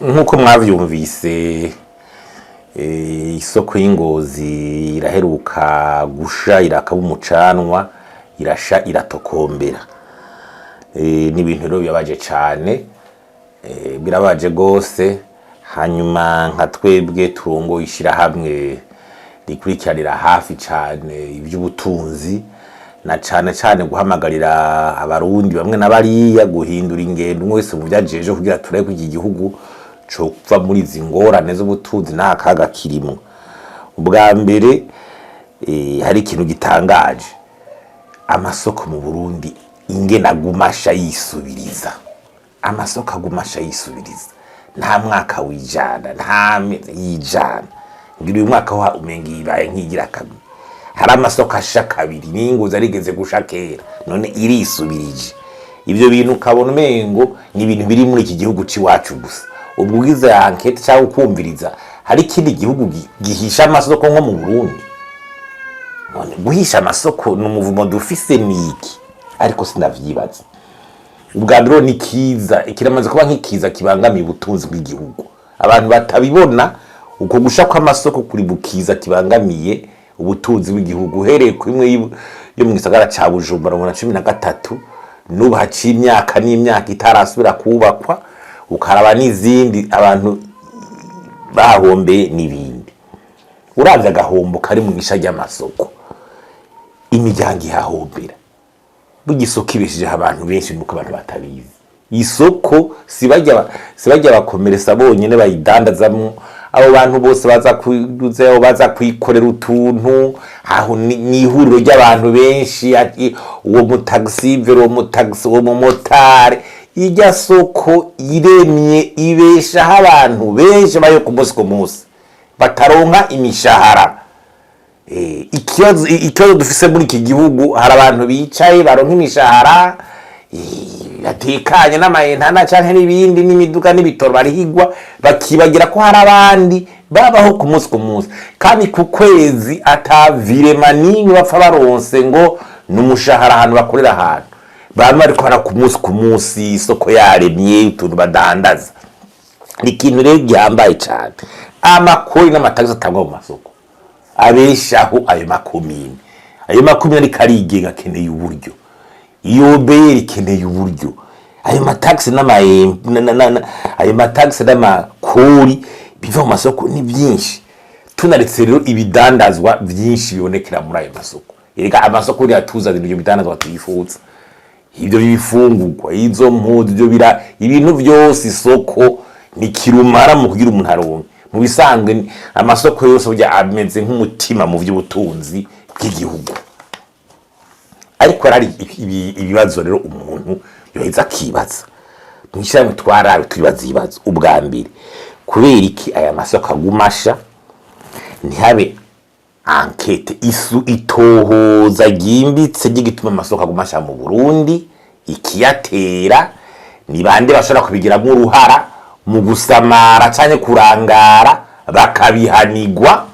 Nk'uko mwavyumvise, isoko y'Ingozi iraheruka gusha, irakaba umucanwa, irasha iratokombera. Ni ibintu rero bibabaje cane, birababaje gose. Hanyuma nka twebwe turongoye ishirahamwe rikurikiranira hafi cane ivy'ubutunzi, na cane cane guhamagarira abarundi bamwe na bariya guhindura ingendo, umwe wese mu vyo ajejwe, kugira turabe ko iki gihugu cova muri izi ngorane z'ubutunzi n'aka kaga kirimwo. Ubwa mbere, hari ikintu gitangaje: amasoko mu Burundi ingene aguma asha yisubiriza. Amasoko aguma asha yisubiriza, nta mwaka wijana, nta mezi yijana. Ngira uyu mwaka wa umenga ibaye nk'igira kabiri. Hari amasoko asha kabiri, n'Ingozi arigeze gusha kera, none irisubirije. Ivyo bintu ukabona umengo ni ibintu biri muri iki gihugu c'iwacu gusa. Ubwo ugize enquête cyangwa ukumviriza, hari ikindi gihugu gihisha amasoko nko mu Burundi? None guhisha amasoko ni umuvumo dufise, ni iki? Ariko sinavyibaza. Ubwa mbere ni kiza, kiramaze kuba nk'ikiza kibangamiye ubutunzi bw'igihugu. Abantu batabibona, uko gusha kw'amasoko kuri bukiza kibangamiye ubutunzi bw'igihugu, uhereye ku imwe yo mu gisagara ca Bujumbura mu 13, n'ubu haciye imyaka n'imyaka itarasubira kubakwa, ukaraba n'izindi abantu bahombeye n'ibindi. Uravye agahombo kari mu isha ry'amasoko, imiryango ihahombera. Burya isoko ibeshejeho abantu benshi, nuko abantu batabizi. Isoko si barya bakomeresa bonyene bayidandazamwo, abo bantu bose baza kuduzayo, baza kwikorera utuntu aho. Ni ihuriro ry'abantu benshi, uwo mutaxi-vélo, uwo mutaxi, uwo mumotari. Irya soko iremye ibeshaho abantu benshi bayo ku munsi ku munsi bataronka imishahara. Ikibazo dufise muri iki gihugu, hari abantu bicaye baronka imishahara, batekanye n'amayentana canke n'ibindi n'imiduga n'ibitoro barihigwa, bakibagira ko hari abandi babaho ku munsi ku munsi kandi ku kwezi ata virement n'imwe bapfa baronse ngo ni umushahara. Ahantu bakorera, ahantu bama bariko bara ku munsi ku munsi, isoko yaremye, utuntu badandaza. Ni ikintu rero gihambaye cane. Amakori n'amatagisi atangwa mu masoko abeshaho ayo makomine. Ayo makomine ariko arigenga, akeneye uburyo. Iyo OBR ikeneye uburyo. Ayo matagisi n'ama ayo matagisi n'amakori biva mu masoko ni byinshi. Tunaretse rero ibidandazwa byinshi bibonekera muri ayo masoko. Erega amasoko uriya tuzanira ibyo bidandazwa tuyifuza, ibyo bifungurwa, izo mpuzu, ibyo bira, ibintu byose. Isoko ni kirumara mu kugira umuntu aronke. Mu bisanzwe amasoko yose burya ameze nk'umutima mu by'ubutunzi bw'igihugu. Ariko hari ibibazo rero umuntu yoheza akibaza. Mw'ishyirahamwe twarabe tubibaza ibibazo. Ubwa mbere, kubera iki aya masoko aguma asha, ntihabe enquête, isu itohoza ryimbitse ry'igituma amasoko aguma asha mu Burundi, ikiyatera, ni bande bashobora kubigiramo uruhara mu gusamara canke kurangara, bakabihanigwa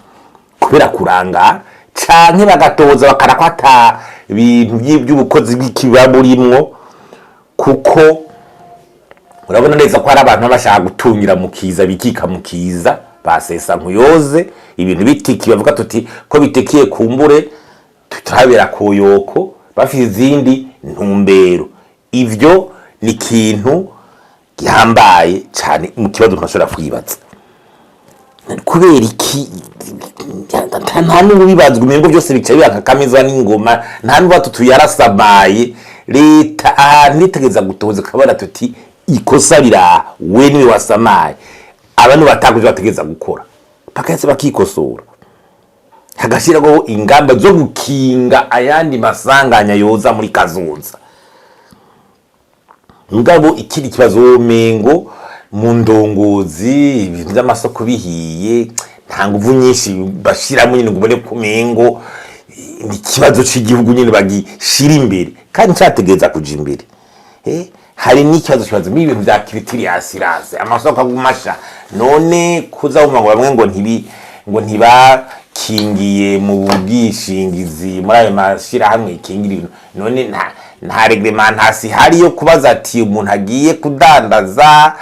kubera kurangara, canke bagatoza bakara ko ata ibintu by'ubukozi bw'ikiba burimwo? Kuko urabona neza ko hari abantu baba bashaka gutungira mu kiza, bikika mu kiza, basesa nkuyoze. Ibintu bitiki bavuga tuti ko bitekiye, kumbure tutabera koyoko, bafite izindi ntumbero. Ivyo ni ikintu gihambaye cyane mu kibazo umuntu ashobora kwibaza: kubera iki nta n'ubibazwa? Umengo byose bica biba nka n'ingoma, nta n'uba tutu yarasamaye. Leta ahantu itegeza gutoza, ikabona tuti ikosa riraha, we niwe wasamaye, abantu batakuje bategeza gukora, bakahise bakikosora, hagashyiraho ingamba zo gukinga ayandi masanganya yoza muri kazoza. Mugabo ikindi kibazo, womengo mu ndongozi ibintu by'amasoko bihiye, nta nguvu nyinshi bashiramo nyine ngo ubone ko umengo ni ikibazo cy'igihugu nyine bagishira imbere kandi cyategereza kuja imbere. Hari n'ikibazo kibazo muri ibintu bya culture assurance. Amasoko agumasha, none kuza wumva ngo bamwe ngo ntibi, ngo ntibakingiye mu bwishingizi muri ayo mashyirahamwe ikingira ibintu. None nta réglementation ihari yo kubaza ati umuntu agiye kudandaza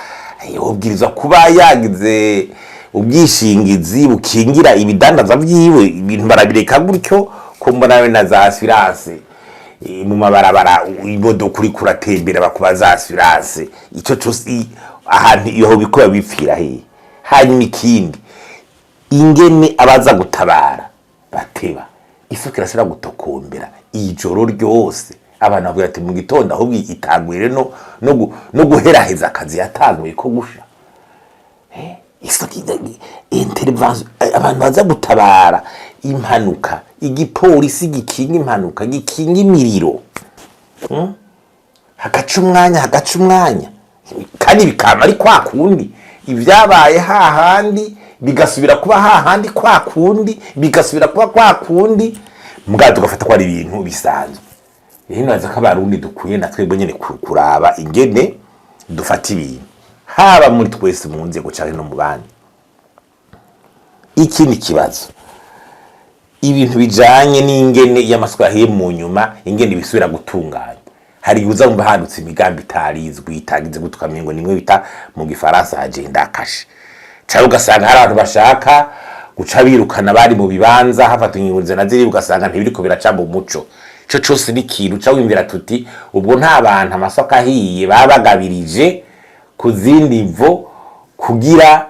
Yobwirizwa kuba yagize ubwishingizi bukingira ibidandaza vyiwe. Ibintu barabireka gutyo, ko mbona we na za assurance mu mabarabara, imodoka uriko uratembera bakuba za assurance, ico cose ahantu iyo bikoba bipfira hehe? Hanyuma ikindi, ingene abaza gutabara bateba, isoko irashobora gutokombera ijoro ryose. Abantu bavuga ati mu gitondo ahubwo itanguye no guheraheza akazi yatanguye ko gusha. Isoko intervention, abantu baza gutabara impanuka, igipolisi gikinga impanuka, gikinga imiriro, Hagaca umwanya, hagaca umwanya, kandi bikama ari kwa kundi ibyabaye hahandi bigasubira kuba hahandi, kwa kundi bigasubira kuba kwa kundi, mbwa tugafata ko ari ibintu bisanzwe. Rero naza ko Abarundi dukwiye na twebwe nyene kuraba ingene dufata ibintu, haba muri twese mu nzego canke no mu bandi. Ikindi kibazo, ibintu bijanye n'ingene y'amasoko yahiye mu nyuma, ingene bisubira gutunganywa. Hari igihe uza wumva handutse imigambi itarizwi, itagize gute, ukamengo nimwe bita mu Gifaransa agenda caché, canke ugasanga hari abantu bashaka guca birukana bari mu bibanza, hafatwa ingingo na ziri, ugasanga ntibiriko biraca mu muco. Ico cose ni ikintu uca wiyumvira tuti ubwo nta bantu amasoko ahiye baba bagabirije ku zindi mvo kugira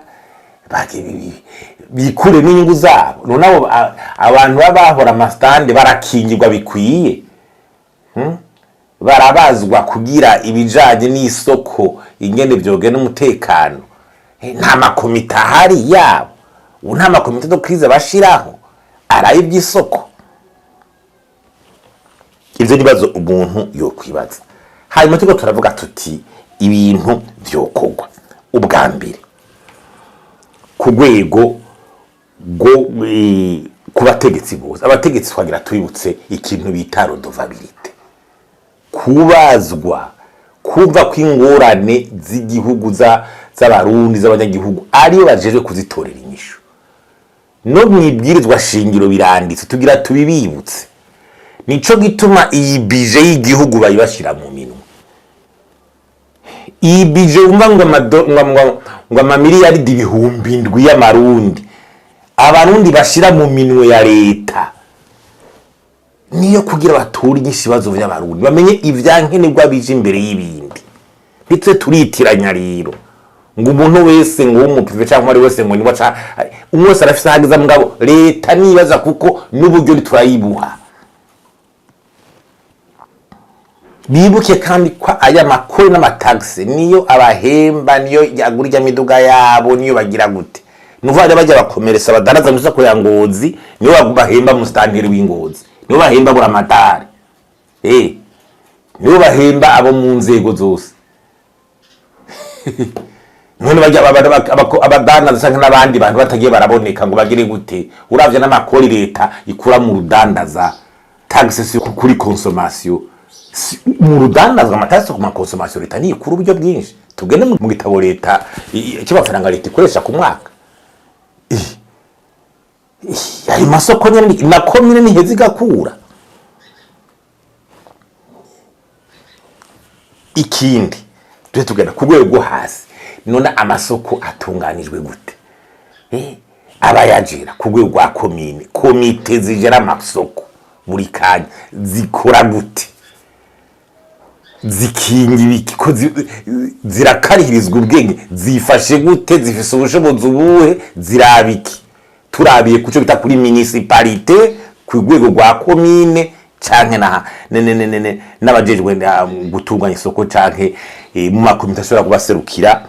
bikure n'inyungu zabo. None abo abantu baba bahora amasitande barakingirwa bikwiye? Barabazwa kugira ibijanye n'isoko ingene vyogenda umutekano? Nta makomite ahari yabo? Ubu nta makomite de crise bashiraho araye iby'isoko? Ivyo nibazo umuntu yokwibaza. Hanyuma turiko turavuga tuti ibintu vyokorwa ubwa mbere ku rwego rwo ku bategetsi bose. Abategetsi twagira tubibutse ikintu bita redevabilité, kubazwa, kumva ko ingorane z'igihugu, z'Abarundi, z'abanyagihugu, ariyo bajejwe kuzitorera inyishu. No mwibwirizwa shingiro biranditse, tugira tubibibutse. Nico gituma iyi budget y'igihugu bayibashira mu minwe. Iyi budget wumva ngo ngo amamiliyaridi 7,000 y'amarundi Abarundi bashira mu minwe ya leta, niyo kugira bature inyishu ibibazo vy'Abarundi, bamenye ivyankenerwa bije imbere y'ibindi. Ndetse turitiranya rero ngo umuntu wese, ngo w'umu privé cyangwa ari wese, ngo niba umwe wese arafise ahageze, mugabo leta nibaza kuko n'uburyo turayibuha. Bibuke kandi ko aya makuru n'amatagisi niyo abahemba, niyo yagura ijya miduga yabo, niyo bagira gute. Nuvuga bajya bakomeresa badaraza mu isoko ya Ngozi, niyo bahemba musitanteri w'Ingozi, niyo bahemba buramatari, niyo bahemba abo mu nzego zose. None bajya abadandaza canke n'abandi bantu batagiye baraboneka ngo bagire gute? Uravye n'amakori leta ikura mu rudandaza, taxe si kuri consommation, mu rudandazwa, amatagisi ku ma consommation, leta ntikura uburyo bwinshi. Tugende mu gitabo leta cy'amafaranga leta ikoresha ku mwaka. Ayo masoko nyene na komine niheza igakura. Ikindi, tujye tugenda ku rwego rwo hasi. None amasoko atunganijwe gute? Abayagera ku rwego rwa komine, komite zigera amasoko buri kanya zikora gute? Zikinga ibiki? Ko zirakarihirizwa ubwenge? Zifashe gute? Zifise ubushobozi ubuhe? Ziraba iki? Turabiye kuco bita kuri municipalité, ku rwego rwa komine, canke na n'abajejwe gutunganya isoko, canke mu makomite ashobora kubaserukira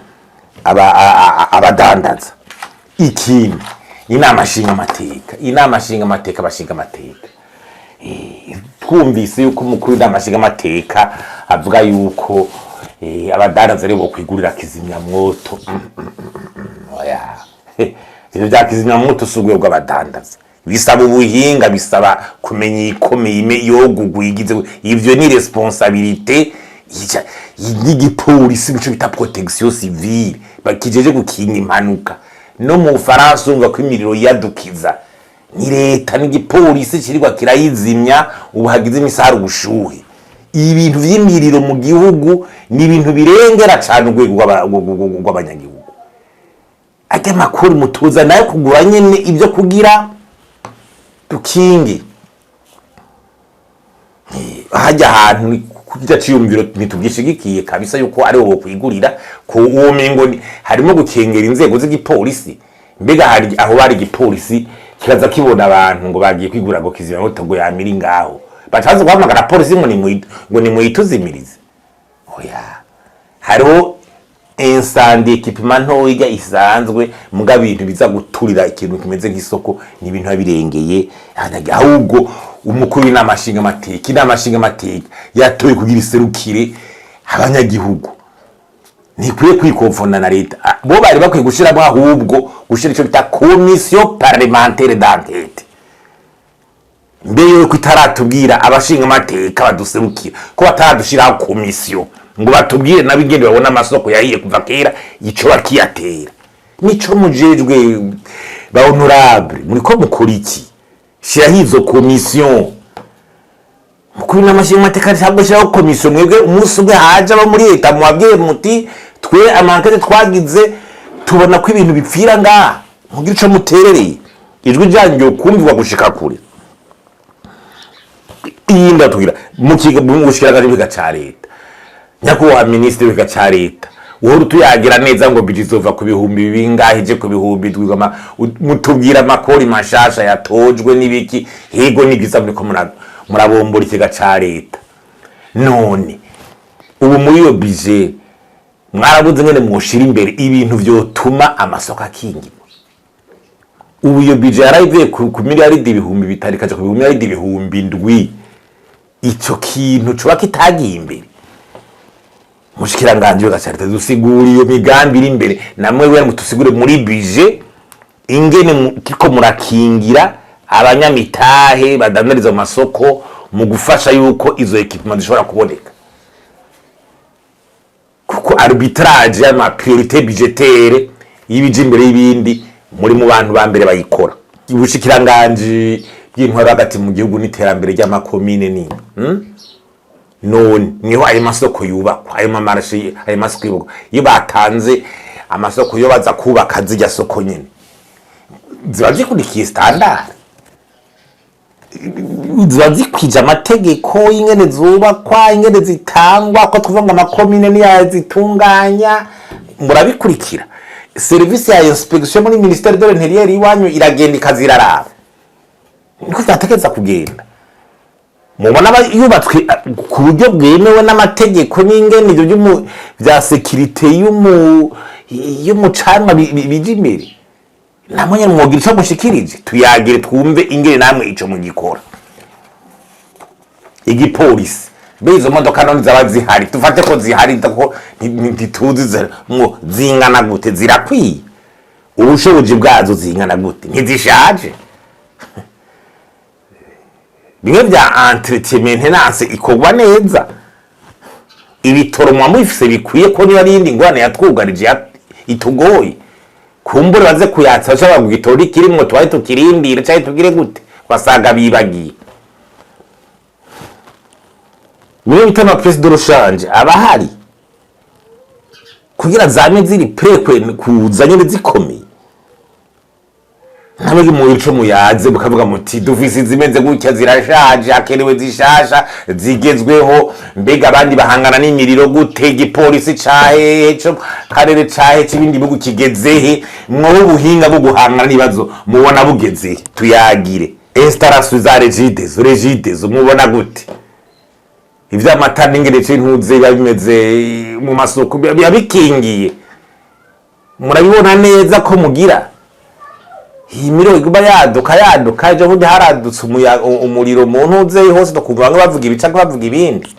abadandaza. Ikindi, inama nshinga amateka, inama nshinga amateka, abashinga amateka, twumvise yuko umukuru w'inama nshinga amateka avuga yuko abadandaza aribo bokwigurira kizimyamwoto. Oya. Ivyo vya kizimyamwoto si urwego rw'abadandaza, bisaba ubuhinga, bisaba kumenya ikomeye ime yogugwa igize. Ivyo ni responsabilité y'igipolisi, nico bita protection civile, bakijeje gukinga impanuka. No mu Bufaransa urumva ko imiriro yadukiza ni leta n'igipolisi kirirwa kirayizimya. Ubu hagize imisi hari ubushuhe. Ibintu vy'imiriro mu gihugu ni ibintu birengera cane urwego rw'abanyagihugu. Ajya makuru mutuza nayo kugura nyene ibyo kugira dukinge hajya ahantu kurya ciyumviro, ntitugishigikiye kabisa yuko ari wowe kwigurira ko uwo mengo harimo gukengera inzego z'igipolisi. Mbega hari aho bari igipolisi kikaza kibona abantu ngo bagiye kwigura ngo kizimyamoto ngo yamira ngaho, bataza guhamagara polisi ngo nimuyituzimirize? Oya, hariho incendie équipement ntoya isanzwe, muga bintu biza guturira ikintu kimeze nk'isoko ni ibintu biba birengeye. Ahubwo umukuru w'inama nshingamateka, inama nshingamateka yatoye kugira iserukire abanyagihugu, ntikwiye kwikonfona na leta. Bo bari bakwiye gushiramo, ahubwo gushira ico bita commission parlementaire d'enquête. Mbe yuko itaratubwira abashinga amateka baduserukira ko bataradushiraho komisiyo ngo batubwire nabo ingene babona amasoko yahiye kuva kera, ico bakiyatera, nico mujejwe ba honorable, muriko mukora iki? Shiraho izo komisiyo. Mukuru n'amashinga amateka ntabwo shiraho komisiyo. Mwebwe umunsi umwe haje abo muri leta, mubabwiye muti: "Twe ama enquêtes twagize, tubona ko ibintu bipfira ngaha, mugire ico muterereye." Ijwi ryanyu ryokumvirwa gushika kure. Iyi ndatubwira mu bushikiranganji bw'ikiga ca leta, nyakubahwa minisitiri w'ikiga ca leta, uhora utuyagira neza ngo budget izova ku bihumbi bingahe ije ku bihumbi twigama, mutubwira amakori mashasha yatojwe n'ibiki. Hego, ni byiza, muriko murabombora ikiga ca leta. None ubu muri iyo budget mwarabuze ngene mwoshira imbere ibintu vyotuma amasoko akingirwa? Ubu iyo budget yarayivuye ku miliyaridi 5000 ikaja ku miliyaridi 7000. Ico kintu coba kitagiye imbere. Mushikiranganje wa leta, dusigura iyo migambi iri imbere, namwe we mutusigure muri budget ingene kiko murakingira abanyamitahe badandariza mu masoko, mu gufasha yuko izo équipement zishobora kuboneka, kuko arbitrage y'ama priorité budgétaire y'ibija imbere y'ibindi muri mu bantu ba mbere bayikora. Ubushikiranganji bw'intwaro hagati mu gihugu n'iterambere ry'amakomine ni None niho ayo masoko yubakwa, ayo ma marchés, ayo masoko yubakwa, iyo batanze amasoko, iyo baza kubaka zirya soko nyene ziba zikurikiye standard, ziba zikwije amategeko y'ingene zubakwa, ingene zitangwa, ko tuvuga ngo amakomine niyo zitunganya? Murabikurikira? Service ya inspection muri ministère de l'Intérieur iwanyu iragenda ikaziraraba niko vyategereza kugenda? Mubona aba yubatswe ku buryo bwemewe n'amategeko, n'ingene ivyo vya sécurité y'umucanwa bija imbere? Namwe nyene mwogira ico mushikirije, tuyagire twumve ingene namwe ico mugikora. Igipolisi, mbe izo modoka none zaba zihari, tufate ko zihari, ko ntituzi mwo zingana gute, zirakwiye ubushobozi bwazo zingana gute, ntizishaje? Bimwe vya entretien, maintenance ikorwa neza? Ibitoro muba mubifise bikwiye, ko niba ari iyindi ngorane yatwugarije itugoye, kumbure baze kuyatsa bashobora ngo igitoro kirimwo twari tukirindire canke tugire gute, basanga bibagiye. Bimwe bita ama pièces de rechange aba ahari kugira zame ziri prêtes kuza nyene zikomeye? Ntabwo mu ico muyaze mukavuga muti: "Dufise izimeze gutya, zirashaje, hakenewe zishasha zigezweho." Mbega abandi bahangana n'imiriro gute? Igipolisi cahe co karere cahe c'ibindi bihugu kigezehe? Mwowe ubuhinga bwo guhangana n'ibibazo mubona bugezehe? Tuyagire. Installation za Regideso, Regideso mubona gute? Ivy'amata n'ingene c'intuze biba bimeze mu masoko, biba bikingiye, murabibona neza ko mugira iyi miriro iguma yaduka yaduka? Ejo bundi haradutse umuriro mu ntuze hose, tukumva bamwe bavuga ibi canke bavuga ibindi.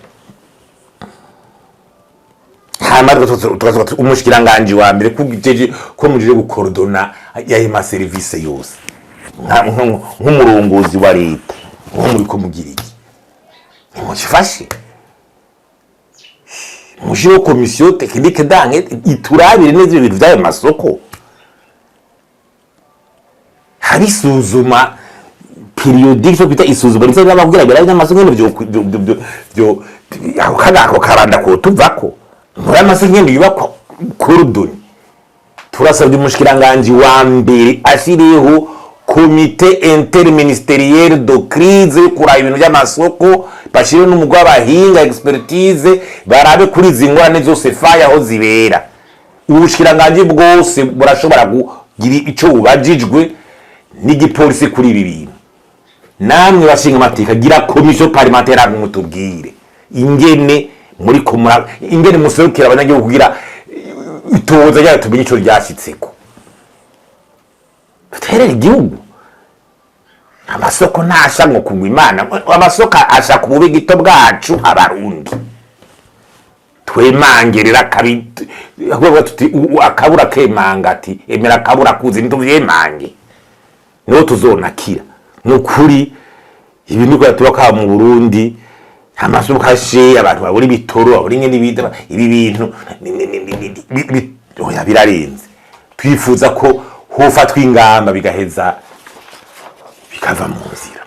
Hama tukavuga umushikiranganji wa mbere kujeje ko mujije gukorodona yayo ma service yose, nk'umurongozi wa leta, nko muriko mugira iki? Nimufashe mushireho commission technique d'enquête iturabire neza ibintu vy'ayo masoko. Hari isuzuma périodique cyo kwita isuzuma riza n'ababwira birabe n'amasoko nyene vyo vyo vyo vyo. Ako kagako karanda kotuvako muri amase ngende yubakwa kuruduni. Turasabye umushikiranganji wa mbere ashiriho comité interministériel de crise yo kuraba ibintu by'amasoko, bashireho n'umugwi w'abahinga, expertise, barabe kuri izi ngorane zose faye aho zibera. Ubushikiranganji bwose burashobora kugira ico bubajijwe n'igipolisi kuri ibi bintu. Namwe bashinga amateka, gira commission parlementaire, mutubwire ingene muri komura, ingene muserukira abanyagihugu, kugira itohoza ryayo tumenye ico ryashitseko, duterere igihugu. Amasoko ntasha ngo kugwa Imana, amasoko asha ku bube gito bwacu Abarundi twemangerera akabi ahubwo tuti akabura kemanga ati emera akabura kuzi ntituvyemange, niho tuzonakira. Ni ukuri ibi niko tuba kwa mu Burundi, amasoko ashe, abantu babura ibitoro, babura ingene bita ibi bintu oya, birarenze. Twifuza ko hofatwa ingamba, bigaheza bikava mu nzira.